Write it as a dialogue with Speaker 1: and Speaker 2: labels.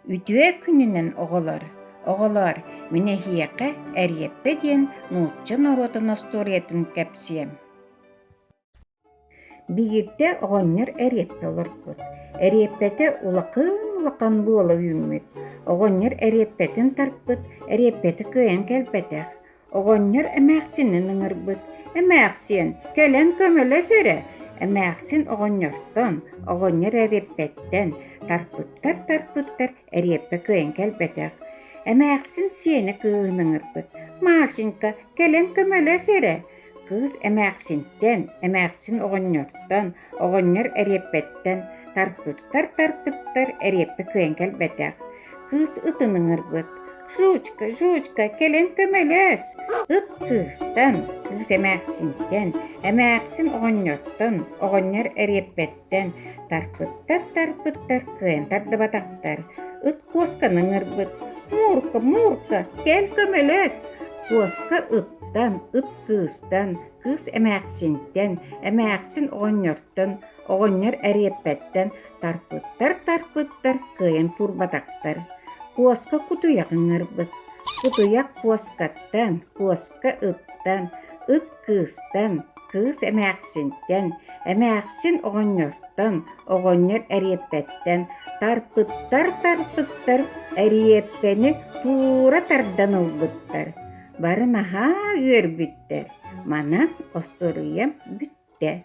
Speaker 1: Үтүө күнүнэн оҕолор! Оҕолоор, мин эһиэхэ Эриэппэ диэн нуучча норуотун остуоруйатын кэпсиэм. Биирдэ оҕонньор эриэппэ олорбут. Эриэппэтэ улахан-улахан буола үүммүт. Оҕонньор эриэппэтин тарпыт, эриэппэтэ кыайан кэлбэтэх. Оҕонньор эмээхсинин ыҥырбыт: «Эмээхсиэн, кэлэн көмөлөс эрэ!» Эмээхсин оҕонньортон, оҕонньор эриэппэттэн тарпыттар-тарпыттар, эриэппэ кыайан кэлбэтэх. Эмээхсин сиэнэ кыыһын ыҥырбыт: «Машенька, кэлэн көмөлөс эрэ!» Кыыс эмээхсинтэн, эмээхсин оҕонньортон, оҕонньор эриэппэттэн тарпыттар-тарпыттар, эриэппэ кыайан кэлбэтэх. Кыыс ытын ыҥырбыт: «Жучка, Жучка, кэлэн көмөлөс!» Ыт кыыстан, кыыс эмээхсинтэн, эмээхсин оҕонньортон, оҕонньор эриэппэттэн тарпыттар-тарпыттар, кыайан тардыбатахтар. Ыт куосканы ыҥырбыт: «Мурка, Мурка, кэл көмөлөс!» Куоска ыттан, ыт кыыстан, кыыс эмээхсинтэн, эмээхсин оҕонньортон, оҕонньор эриэппэттэн тарпыттар-тарпыттар, кыайан туурбатахтар. Куоска кутуйах ыҥырбыт. Кутуйах куоскаттан, куоска ыттан, ыт кыыстан, кыыс эмээхсинтэн, эмээхсин оҕонньортон, оҕонньор эриэппэттэн тарпыттар-тарпыттар, эриэппэни туура тардан ылбыттар. Бары наһаа үөрбүттэр. Манан остуоруйам бүттэ.